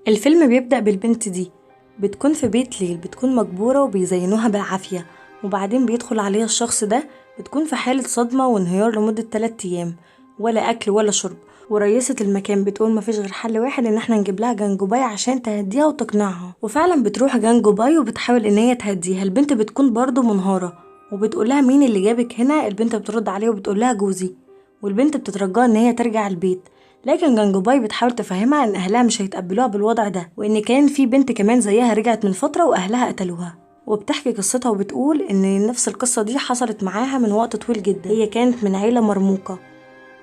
الفيلم بيبدأ بالبنت دي بتكون في بيت ليل، بتكون مجبورة وبيزينوها بالعافية، وبعدين بيدخل عليها الشخص ده، بتكون في حالة صدمة وانهيار لمدة 3 أيام، ولا أكل ولا شرب. ورئيسة المكان بتقول مفيش غير حل واحد، ان احنا نجيب لها جانجوباي عشان تهديها وتقنعها. وفعلا بتروح جانجوباي وبتحاول ان هي تهديها. البنت بتكون برضو منهارة وبتقول لها مين اللي جابك هنا؟ البنت بترد عليها وبتقول لها جوزي، والبنت بتترجاها ان هي ترجع البيت، لكن جانجوباي بتحاول تفهمها ان اهلها مش هيتقبلوها بالوضع ده، وان كان في بنت كمان زيها رجعت من فترة واهلها قتلوها. وبتحكي قصتها وبتقول ان نفس القصة دي حصلت معاها من وقت طويل جدا. هي كانت من عيلة مرموقة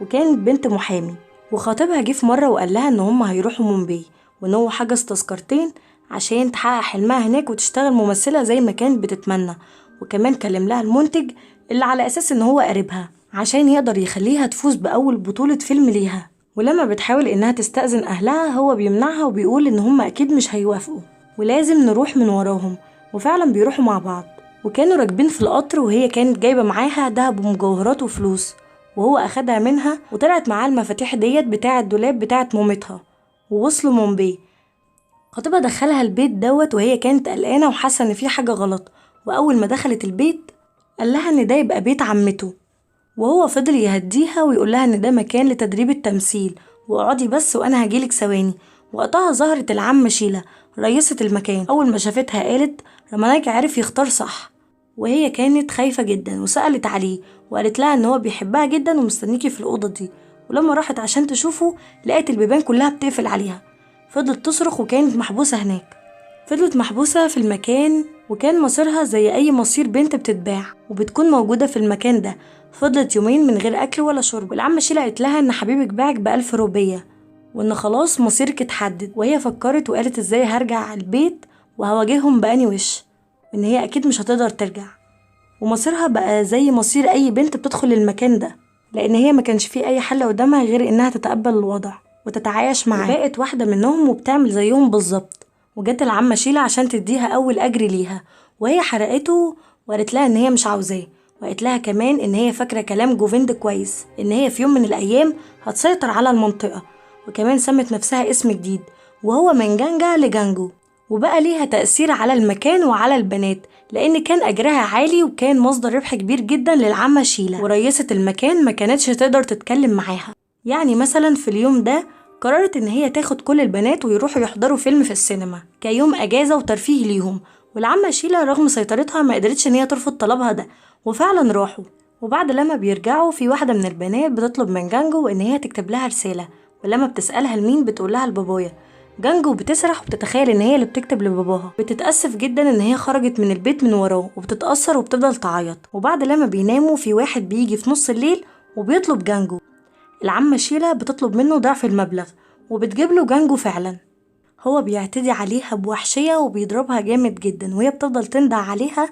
وكانت بنت محامي، وخطيبها جه في مرة وقال لها ان هم هيروحوا مومباي، وان هو حجز تذكرتين عشان تحقق حلمها هناك وتشتغل ممثلة زي ما كانت بتتمنى. وكمان كلم لها المنتج اللي على اساس ان هو قريبها عشان يقدر يخليها تفوز بأول بطولة فيلم ليها. ولما بتحاول انها تستأذن اهلها هو بيمنعها وبيقول ان هم اكيد مش هيوافقوا ولازم نروح من وراهم. وفعلا بيروحوا مع بعض، وكانوا راكبين في القطر وهي كانت جايبة معاها دهب ومجوهرات وفلوس، وهو اخدها منها وطلعت معاه المفاتيح ديت بتاعة الدولاب بتاعة مامتها. ووصلوا مومباي. خطيبها دخلها البيت دوت وهي كانت قلقانة وحاسة ان في حاجة غلط، واول ما دخلت البيت قال لها ان ده يبقى بيت عمته، وهو فضل يهديها ويقول لها ان ده مكان لتدريب التمثيل واقعدي بس وانا هجيلك ثواني. وقتها ظهرت العمة شيلة رئيسة المكان. اول ما شافتها قالت رمانايك عرف يختار صح، وهي كانت خايفة جدا وسألت عليه وقالت لها ان هو بيحبها جدا ومستنيكي في الأوضة دي. ولما راحت عشان تشوفه لقت البيبان كلها بتقفل عليها، فضلت تصرخ وكانت محبوسة هناك. فضلت محبوسة في المكان، وكان مصيرها زي أي مصير بنت بتتباع وبتكون موجودة في المكان ده. فضلت يومين من غير أكل ولا شرب. العمة شيلة قالت لها إن حبيبك باعك ب1000 روبية وإن خلاص مصيرك اتحدد. وهي فكرت وقالت إزاي هرجع البيت وهواجههم بأني وش، إن هي أكيد مش هتقدر ترجع، ومصيرها بقى زي مصير أي بنت بتدخل المكان ده، لأن هي ما كانش فيه أي حل قدامها غير إنها تتقبل الوضع وتتعايش معاه. بقت واحدة منهم وبتعمل زيهم بالظبط. وجت العمة شيلة عشان تديها أول أجر ليها، وهي حرقته وقالت لها إن هي مش عاوزاه، وقالت لها كمان إن هي فاكرة كلام جوفيند كويس، إن هي في يوم من الأيام هتسيطر على المنطقة. وكمان سمت نفسها اسم جديد وهو من جانجا لجانجو، وبقى ليها تأثير على المكان وعلى البنات، لأن كان أجرها عالي وكان مصدر ربح كبير جدا للعمة شيلة. ورئيسة المكان ما كانتش تقدر تتكلم معاها. يعني مثلا في اليوم ده قررت إن هي تاخد كل البنات ويروحوا يحضروا فيلم في السينما كيوم أجازة وترفيه ليهم. والعمة شيلة رغم سيطرتها ما قدرتش إن هي ترفض طلبها ده، وفعلا راحوا. وبعد لما بيرجعوا في واحدة من البنات بتطلب من جانجو إن هي تكتب لها رسالة، ولما بتسألها لمين بتقول لها لبابايا. جانجو بتسرح وبتتخيل ان هي اللي بتكتب لباباها، بتتأسف جدا ان هي خرجت من البيت من وراه، وبتتأثر وبتفضل تعيط. وبعد لما بيناموا في واحد بيجي في نص الليل وبيطلب جانجو. العمة شيلة بتطلب منه ضعف المبلغ وبتجيب له جانجو فعلا. هو بيعتدي عليها بوحشية وبيضربها جامد جدا، وهي بتفضل تندع عليها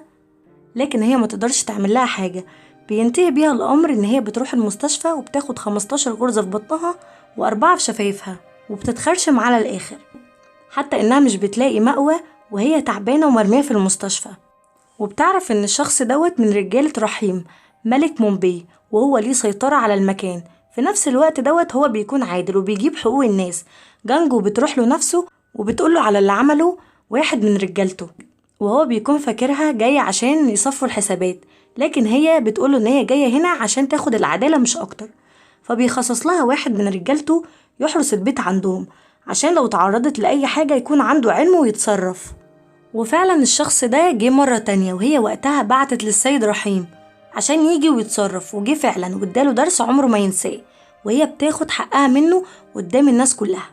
لكن هي ما تقدرش تعمل لها حاجة. بينتهي بيها الأمر ان هي بتروح المستشفى وبتاخد 15 غرزة في بطنها و4 في شفايفها، وبتتخرشم على الآخر، حتى إنها مش بتلاقي مأوى وهي تعبانة ومرمية في المستشفى. وبتعرف إن الشخص دوت من رجالة رحيم ملك مومباي، وهو ليه سيطرة على المكان. في نفس الوقت دوت هو بيكون عادل وبيجيب حقوق الناس. جانجو بتروح له نفسه وبتقوله على اللي عمله واحد من رجالته، وهو بيكون فاكرها جاية عشان يصفوا الحسابات، لكن هي بتقوله إن هي جاية هنا عشان تاخد العدالة مش أكتر. فبيخصص لها واحد من رجالته يحرس البيت عندهم عشان لو تعرضت لأي حاجة يكون عنده علم ويتصرف. وفعلا الشخص ده جه مرة تانية، وهي وقتها بعتت للسيد رحيم عشان يجي ويتصرف، وجه فعلا واداله درس عمره ما ينساه، وهي بتاخد حقها منه قدام الناس كلها.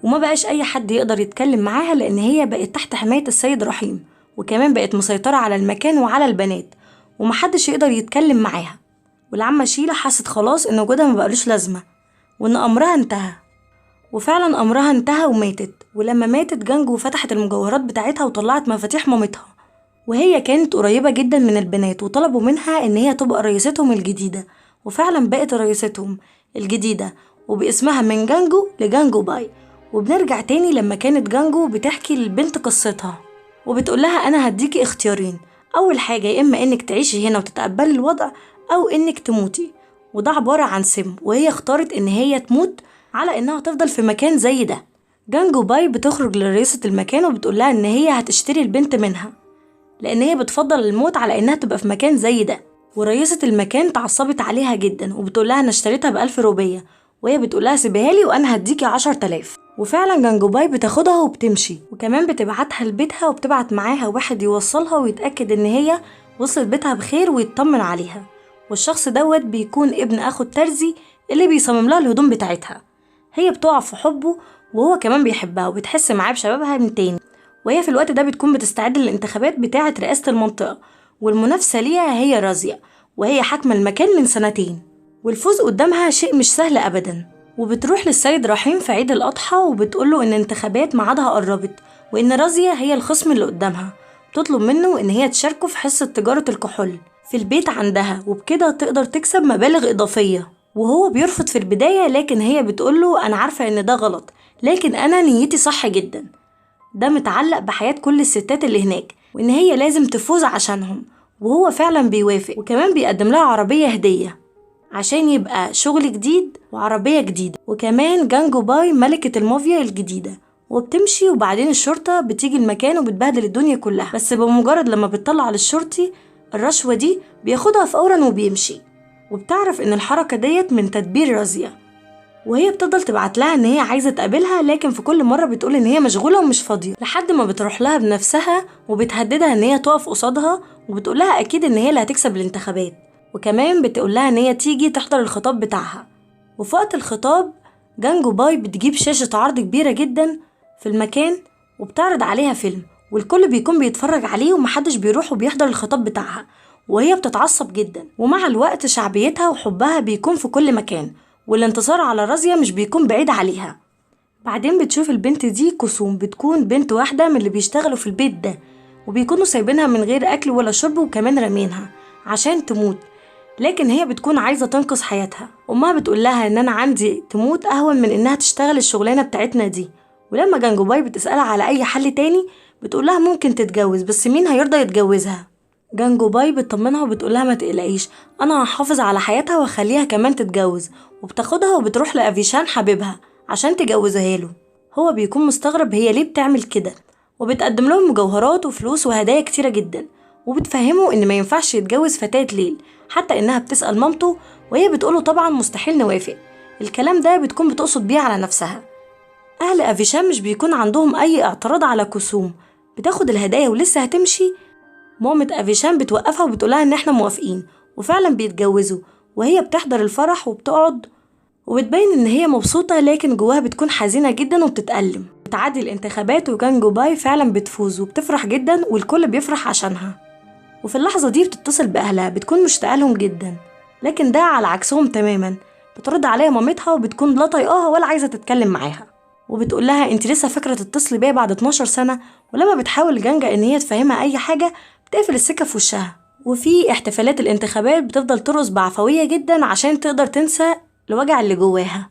وما بقاش أي حد يقدر يتكلم معاها لأن هي بقت تحت حماية السيد رحيم، وكمان بقت مسيطرة على المكان وعلى البنات ومحدش يقدر يتكلم معاها. والعمة شيلة حست خلاص إن وجودها ما بقالوش لازمة وإن أمرها انتهى، وفعلا أمرها انتهى وماتت. ولما ماتت جانجو فتحت المجوهرات بتاعتها وطلعت مفاتيح مامتها، وهي كانت قريبة جدا من البنات وطلبوا منها إن هي تبقى رئيستهم الجديدة، وفعلا بقت رئيستهم الجديدة وباسمها من جانجو لجانجو باي. وبنرجع تاني لما كانت جانجو بتحكي للبنت قصتها وبتقولها أنا هديكي اختيارين، أول حاجة يا إما إنك تعيشي هنا وتتقبلي الوضع أو إنك تموتي، وده عبارة عن سم، وهي اختارت إن هي تموت على إنها تفضل في مكان زي ده. جانجو باي بتخرج لرئيسة المكان وبتقولها إن هي هتشتري البنت منها، لأن هي بتفضل الموت على إنها تبقى في مكان زي ده. ورئيسة المكان تعصبت عليها جدا وبتقولها أنا اشتريتها ب1000 روبية، وهي بتقولها سيبيها لي وأنا هديكي 10,000. وفعلا جانجوباي بتاخدها وبتمشي، وكمان بتبعتها لبيتها وبتبعت معاها واحد يوصلها ويتأكد إن هي وصلت بيتها بخير ويطمن عليها. والشخص دوت بيكون ابن أخو الترزي اللي بيصمم لها الهدوم بتاعتها. هي بتقع في حبه وهو كمان بيحبها وبتحس معاه بشبابها من تاني. وهي في الوقت ده بتكون بتستعد للانتخابات بتاعة رئاسة المنطقة، والمنافسة ليها هي رازيا، وهي حاكمة المكان من سنتين، والفوز قدامها شيء مش سهل أبدا. وبتروح للسيد رحيم في عيد الأضحى وبتقوله إن انتخابات ميعادها قربت، وإن رازيا هي الخصم اللي قدامها. بتطلب منه إن هي تشاركه في حصة تجارة الكحول في البيت عندها، وبكده تقدر تكسب مبالغ إضافية. وهو بيرفض في البداية، لكن هي بتقوله أنا عارفة إن ده غلط، لكن أنا نيتي صح جدا، ده متعلق بحياة كل الستات اللي هناك، وإن هي لازم تفوز عشانهم. وهو فعلا بيوافق، وكمان بيقدم لها عربية هدية عشان يبقى شغل جديد وعربية جديدة. وكمان جانجو باي ملكة المافيا الجديدة. وبتمشي، وبعدين الشرطة بتيجي المكان وبتبهدل الدنيا كلها، بس بمجرد لما بتطلع للشرطي الرشوة دي بياخدها فورا وبيمشي. وبتعرف ان الحركة ديت من تدبير رازيا، وهي بتفضل تبعت لها ان هي عايزة تقابلها، لكن في كل مرة بتقول ان هي مشغولة ومش فاضية، لحد ما بتروح لها بنفسها وبتهددها ان هي تقف قصادها، وبتقول لها اكيد ان هي اللي هتكسب الانتخابات، وكمان بتقول لها ان هي تيجي تحضر الخطاب بتاعها. وفي وقت الخطاب جانجو باي بتجيب شاشة عرض كبيرة جدا في المكان وبتعرض عليها فيلم، والكل بيكون بيتفرج عليه ومحدش بيروح وبيحضر الخطاب بتاعها، وهي بتتعصب جدا. ومع الوقت شعبيتها وحبها بيكون في كل مكان، والانتصار على رازيا مش بيكون بعيد عليها. بعدين بتشوف البنت دي كسوم، بتكون بنت واحدة من اللي بيشتغلوا في البيت ده، وبيكونوا سايبينها من غير أكل ولا شرب، وكمان رامينها عشان تموت، لكن هي بتكون عايزة تنقذ حياتها. أمها بتقول لها إن أنا عندي تموت أهون من إنها تشتغل الشغلانة بتاعتنا دي. ولما جانجوباي بتسألها على أي حل تاني بتقول لها ممكن تتجوز، بس مين هيرضى يتجوزها؟ جانجوباي بتطمنها وبتقول لها ما تقلقيش، أنا هحافظ على حياتها وأخليها كمان تتجوز. وبتاخدها وبتروح لأفيشان حبيبها عشان تجوزها له. هو بيكون مستغرب هي ليه بتعمل كده، وبتقدم لهم مجوهرات وفلوس وهدايا كتيرة جدا، وبتفهمه إن ما ينفعش يتجوز فتاة ليل، حتى إنها بتسأل مامته وهي بتقوله طبعا مستحيل نوافق. الكلام ده بتكون بتقصد بيه على نفسها. أهل أفيشان مش بيكون عندهم أي اعتراض على كسوم، بتاخد الهدايا ولسه هتمشي، مامة أفيشان بتوقفها وبتقولها إن إحنا موافقين، وفعلا بيتجوزوا. وهي بتحضر الفرح وبتقعد وبتبين إن هي مبسوطة، لكن جواها بتكون حزينة جدا وبتتألم. بتعدي الانتخابات وجانجوباي فعلا بتفوز وبتفرح جدا، والكل بيفرح عشانها. وفي اللحظة دي بتتصل بأهلها، بتكون مشتاقة لهم جدا، لكن ده على عكسهم تماما. بترد عليها مامتها وبتكون لا طايقاها ولا عايزة تتكلم معاها، وبتقول لها انت لسه فاكرة تتصلي بيا بعد 12 سنة. ولما بتحاول جانجا ان هي تفهمها اي حاجة بتقفل السكة في وشها. وفي احتفالات الانتخابات بتفضل ترقص بعفوية جدا عشان تقدر تنسى الوجع اللي جواها.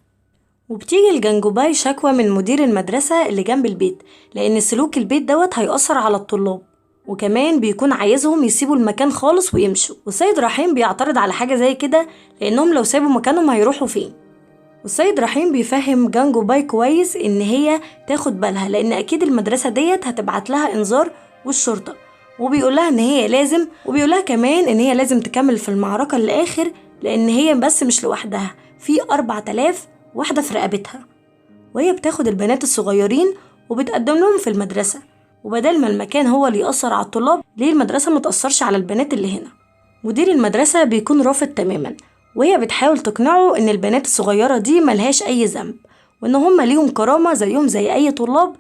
وبتيجي الجانجوباي شكوى من مدير المدرسة اللي جنب البيت، لأن سلوك البيت دوت هيأثر على الطلاب، وكمان بيكون عايزهم يسيبوا المكان خالص ويمشوا. والسيد رحيم بيعترض على حاجة زي كده، لأنهم لو سابوا مكانهم هيروحوا فين؟ والسيد رحيم بيفهم جانجوباي كويس إن هي تاخد بالها، لأن أكيد المدرسة ديت هتبعت لها إنذار والشرطة، وبيقول لها إن هي لازم، وبيقول لها كمان إن هي لازم تكمل في المعركة للآخر، لأن هي بس مش لوحدها، في 4000 واحدة في رقبتها. وهي بتاخد البنات الصغيرين وبتقدم لهم في المدرسة، وبدل ما المكان هو اللي يأثر على الطلاب، ليه المدرسة ما تأثرش على البنات اللي هنا؟ مدير المدرسة بيكون رافض تماما، وهي بتحاول تقنعه إن البنات الصغيرة دي ملهاش أي ذنب، وإن هم ليهم كرامة زيهم زي أي طلاب،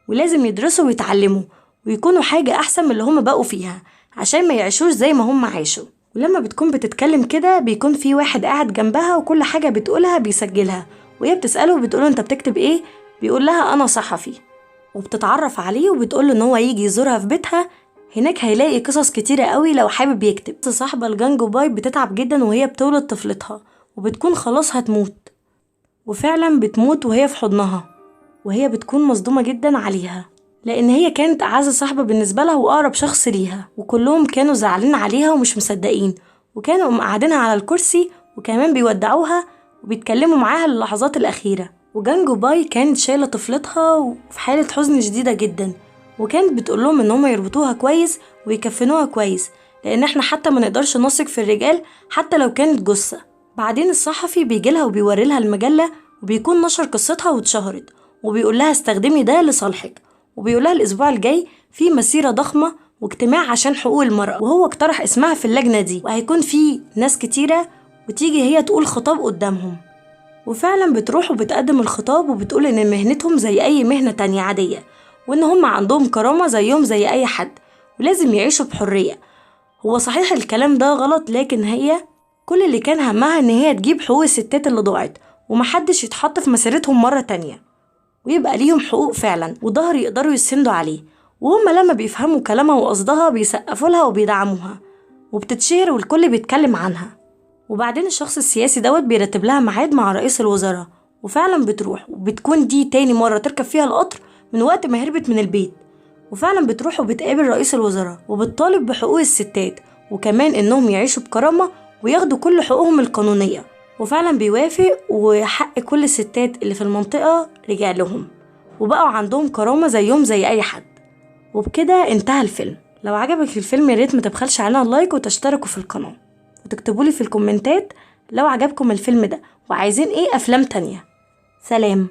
ولازم يدرسوا ويتعلموا ويكونوا حاجة أحسن من اللي هم بقوا فيها عشان ما يعيشوش زي ما هم عاشوا. ولما بتكون بتتكلم كده بيكون في واحد قاعد جنبها، وكل حاجة بتقولها بيسجلها، وهي بتسأله وبتقوله أنت بتكتب إيه؟ بيقول لها أنا صحفي. وبتتعرف عليه وبتقوله إن هو يجي يزورها في بيتها، هناك هيلاقي قصص كتيرة قوي لو حابب يكتب. صاحبة الجانجوباي بتتعب جدا وهي بتولد طفلتها، وبتكون خلاص هتموت، وفعلا بتموت وهي في حضنها، وهي بتكون مصدومة جدا عليها، لأن هي كانت أعز صاحبة بالنسبة لها وأقرب شخص ليها، وكلهم كانوا زعلانين عليها ومش مصدقين، وكانوا مقعدينها على الكرسي، وكمان بيودعوها وبيتكلموا معاها للحظات الأخيرة. وجانجو باي كانت شايلة طفلتها وفي حالة حزن شديدة جدا، وكانت بتقول لهم ان هم يربطوها كويس ويكفنوها كويس، لان احنا حتى ما نقدرش نثق في الرجال حتى لو كانت جثة. بعدين الصحفي بيجيلها وبيوريلها المجلة، وبيكون نشر قصتها واتشهرت، وبيقول لها استخدمي ده لصالحك، وبيقول لها الاسبوع الجاي في مسيرة ضخمة واجتماع عشان حقوق المرأة، وهو اقترح اسمها في اللجنة دي، وهيكون في ناس كتيرة وتيجي هي تقول خطاب قدامهم. وفعلا بتروح وبتقدم الخطاب وبتقول ان مهنتهم زي اي مهنة تانية عادية، وان هم عندهم كرامة زيهم زي اي حد، ولازم يعيشوا بحرية. هو صحيح الكلام ده غلط، لكن هي كل اللي كان همها ان هي تجيب حقوق الستات اللي ضاعت، ومحدش يتحط في مسيرتهم مرة تانية، ويبقى ليهم حقوق فعلا وظهر يقدروا يسندوا عليه. وهم لما بيفهموا كلامها وقصدها بيسقفوا لها وبيدعموها، وبتتشهر والكل بيتكلم عنها. وبعدين الشخص السياسي دوت بيرتب لها ميعاد مع رئيس الوزراء، وفعلا بتروح، وبتكون دي تاني مرة تركب فيها القطر من وقت ما هربت من البيت. وفعلا بتروح وبتقابل رئيس الوزراء وبتطالب بحقوق الستات، وكمان انهم يعيشوا بكرامة وياخدوا كل حقوقهم القانونية. وفعلا بيوافق، وحق كل الستات اللي في المنطقة رجع لهم، وبقوا عندهم كرامة زيهم زي أي حد. وبكده انتهى الفيلم. لو عجبك الفيلم يا ريت ما تبخلش علينا like وتشتركوا في القناة، وتكتبولي في الكومنتات لو عجبكم الفيلم ده وعايزين ايه افلام تانية. سلام.